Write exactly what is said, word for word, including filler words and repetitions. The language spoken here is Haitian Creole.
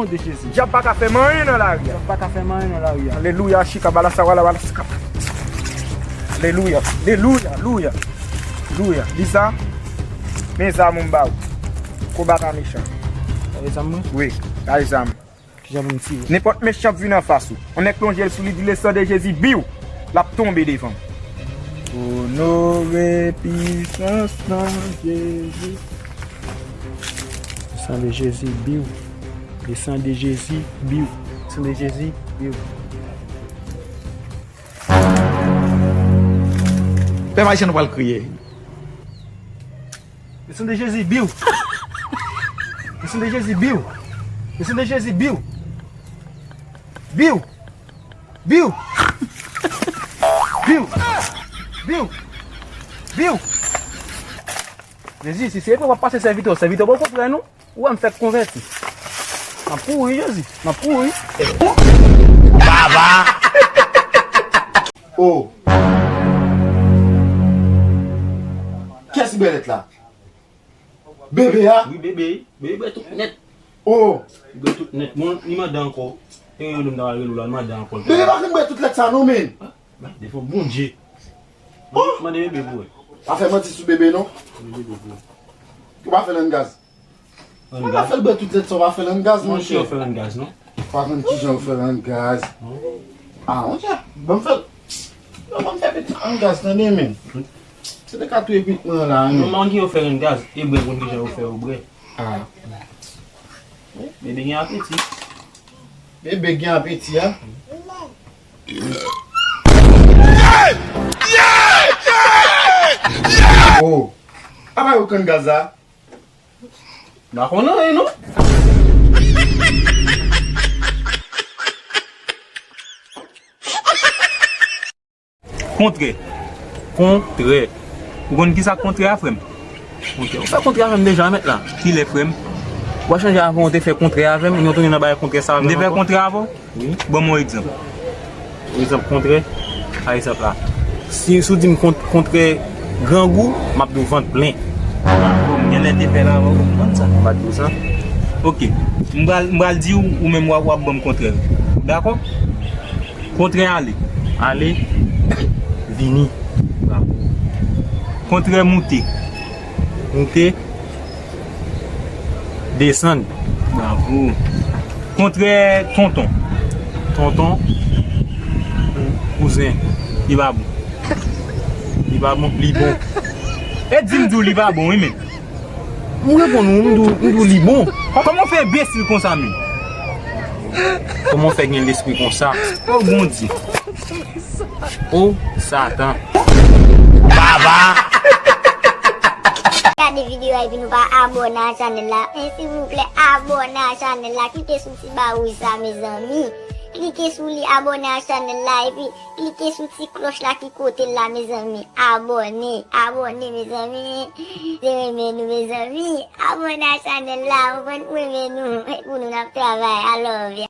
Non de Jezi. Dyab pa ka fè m anyen nan lari a. Dyab pa ka fè m anyen nan lari a. Alelouya, chika, balasa, wala, wala, sika. Alelouya, alelouya, alelouya. Alelouya. Li sa, men zam ou m ba ou. Konbat a mechan. Gade zam mwen? Wi, gade zam. Kijan pou m tire? Nenpòt mechan k vin anfas ou. On nèg plonje l sou li, di le san de Jezi, biw! L ap tonbe devan m. Onore pisans nan Jezi. Le san de Jezi, biw. Le san de Jezi, biw. Le san de Jezi, biw. Pèp ayisyen nou pral kriye. Le san de Jezi, biw. Le san de Jezi, biw. Le san de Jezi, biw. Biw. Biw. Biw. Biw. Biw. Jezi, si se vre w ap pase sèvitè w, sèvitè w poko prè non. Ou wè m fèk konvèti. M ap pouri, Jezi. M ap pouri. Baba! Oh! Kiyès ki bwè lèt la? Bebe a? Wi, bebe. Bebe bwè tout nèt. Oh! Li bwè tout nèt. Bon, li mande ankò. Te gen yon nonm ta pral rele w la, li mande ankò. Bebe pa konn bwè tout lèt sa non, men. Ba, devan Bondye. Oh! Mande bebe pou wè. Pa fè manti sou bebe non. Mande bebe pou wè. Ou pa fè l ann gaz. Ou pa fè l bwè tout lèt sa, ou pa fè l ann gaz, monchè. Ou fè l ann gaz, non? Ou pa konn kijan ou fè l ann gaz. Ah, monchè, ban m fè l. Yo, ban m fè pitit ann gaz, tande, men. Se te ka touye pitit mwen la, men. Non, manke yo fè l ann gaz, e bwè konn kijan yo fè yo bwè. Ah. Bebe gen apeti. Bebe gen apeti, a? Oh. Apa yo konn gaz la? M pa konn anyen non. Kontrè. Kontrè. Ou konn kisa kontrè a, frè m? Kontrè. Ou fè kontrè avè m deja, mèt la. Kilè, frè m? Ou pa chanje avan ou te fè kontrè avè m, nou tounen nan bagay kontrè sa avè m ankò? M te fè kontrè avè w? Wi. Ban m yon egzanp. Egzanp kontrè. Pa egzanp la. Si, si w di m kont-, kontrè grangou, m ap di w vant plen. Bon, m genlè te fè l avan w konprann sa. M pa di w sa. Oke. M pral, m pral di w, ou menm w ap, w ap ban m kontrè. Dakò? Kontrè ale. Ale. Vini. Bravo. Kontrè moute. Moute. Desann. Bravo. Kontrè tonton. Tonton. Kouzen. Li pa bon. Li pa bon. Li bon. E di m di w li pa bon, wi, men. M reponn ou, m di w, m di w li bon. Kòman w fè enbesil konsa, men? Kòman w fè gen lespri konsa? O Bondye. O Satan. Baba! Gade videyo a epi nou pa abòne a chanèl la. Men silvouplè, abòne a chanèl la. Klike sou ti ba wouj sa, mezanmi. Klike sou li, abòne a chanèl la, epi klike sou ti klòch la ki kote l la, mezanmi. Abòne, abòne, mezanmi. Se renmen nou, mezanmi. Abòne a chanèl la, ou konprann, pou renmen nou. E pou nou n ap travay. I love you.